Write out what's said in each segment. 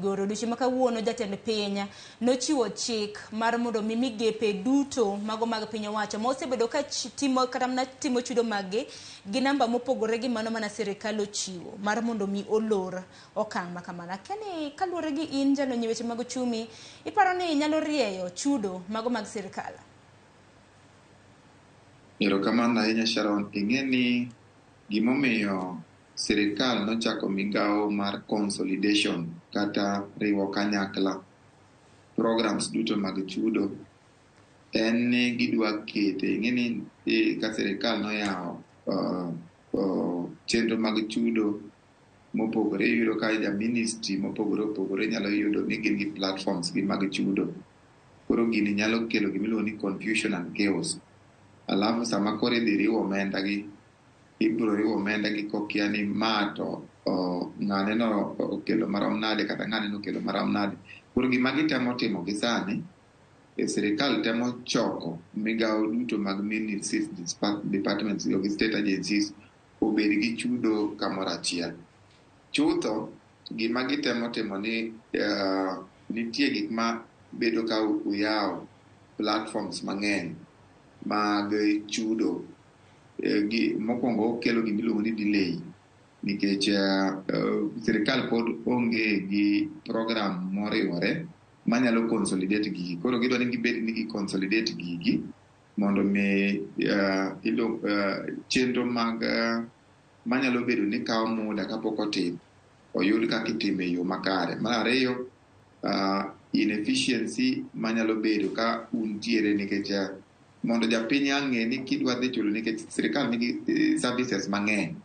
Goro odiochieng' ma kawuono jatend piny nochiwo chik mar mondo mi migepe duto mago mag piny owacho ma osebedo ka timo kata mana timo chudo maggi gi namba mopogore gi mano mana sirikal ochiwo mar mondo mi olor okang' ma kamano. Akia ni kaluwore gi in jalony e weche mag ochumi, iparo ni nyalo rieyo chudo mago mag sirikal? Erokamano ahinya Sharon. Ing'e ni gimomiyo sirikal nochako migawo mar consolidation kata riwo kanyakla programs duto mag chudo en ni gidwa kete ing'e ni ka sirikal noyawo chenro mag chudo mopogore iyudo ka ja ministry mopogore opogore nyalo yudo ni gin gi platforms gi mag chudo. Koro gini nyalo kelo gimiluongo ni confusion and chaos. Alafu sama koro idhi riw omenda gi ibiro riwo omenda gi kokia ni ma to ng'ane no okelo marom nade kata ng'ane nokelo marom nade. Koro gima gitemo timo gi sani, e sirikal temo choko migawo duto mag ministries, departments gi state agencies obed gi chudo kamoro achiel. Chutho, gima gitemo timo ni nitie gik ma bedo ka uyawo platforms mang'eny mag chudo. Mokwongo okelo gima iluongo ni delay nikech sirikal pod onge gi program moriwore manyalo consolidate gigi. Koro gidwa ni gibed ni gi consolidate gigi mondo mi chenro mag manyalo bedo ni kawo muda kapok otim oyud kaka itimo e yo makare. Mar ariyo, inefficiency manyalo bedo ka untiere nikech mondo japiny ang'e ni kidwa dhi chulo nikech sirikal nigi services mang'eny.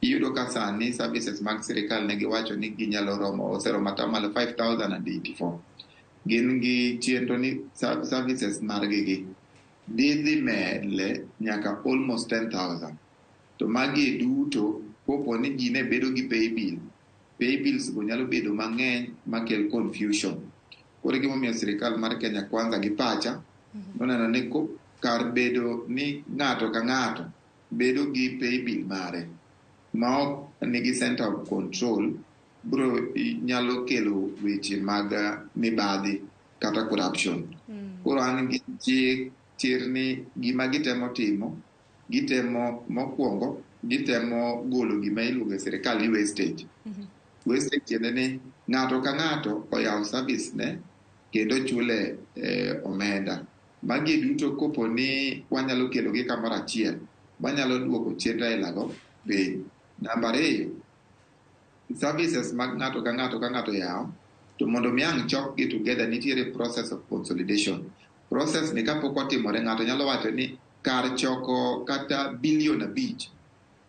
Iyudo ka sani services mag sirikal ne giwacho ni ginyalo romo oseromo atamalo 5084. Gin gi chenro ni services margi gi dhi mele nyaka almost 10,000. To magi duto kopo ni ji ne bedo gi paybill, paybills go nyalo bedo mang'eny makel confusion. Koro e gimomiyo sirikal mar Kenya Kwanza gi pacha noneno ni kar bedo ni ng'ato ka ng'ato bedo gi paybill mare ma ok nigi center of control bro nyalo kelo weche mag mibadhi kata corruption. Koro an gi chik chir ni gima gitemo timo, gitemo mokwongo gitemo golo gima iluongo e sirikal ni wastage. Wastage tiende ni ng'ato ka ng'ato oyawo service ne kendo chule omenda. Magi duto kopo ni wanyalo kelo gi kamoro achiel, wanyalo duoko chenro aila go piny. Namba ariyo, services mag ng'ato ka ng'ato ka ng'ato yawo, to mondo mi ang' chokgi together nitiere process of consolidation. Process ni kapok otimore ng'ato nyalo wacho ni kar choko kata bilion 5,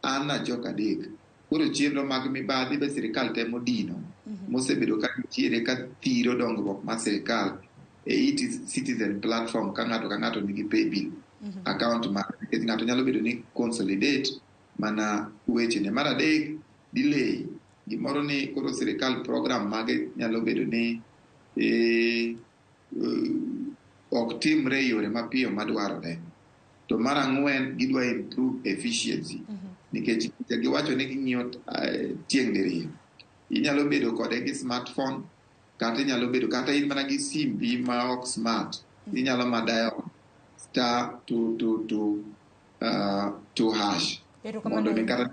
an achoko 3. Koro chenro mag mibadhi be sirikal temo dino, mosebedo ka nitiere ka thiro dongruok mar sirikal e e-citizen platform ka ng'ato ka ng'ato nigi paybill account mare nikech ng'ato nyalo bedo ni consolidate mana wechene. Mar adek, delay. Gimoro ni koro sirikal program mage nyalo bedo ni ok timre e yore mapiyo madwarore. To mar ang'wen, gidwa improve efficiency. Nikech giwacho ni ging'iyo tieng' diriyo. Inyalo bedo kode gi smartphone, kata inyalo bedo kata in mana gi simbi ma ok smart. Inyalo ma dial *222 2#. Erokamano Mondo mi ahinya. Kata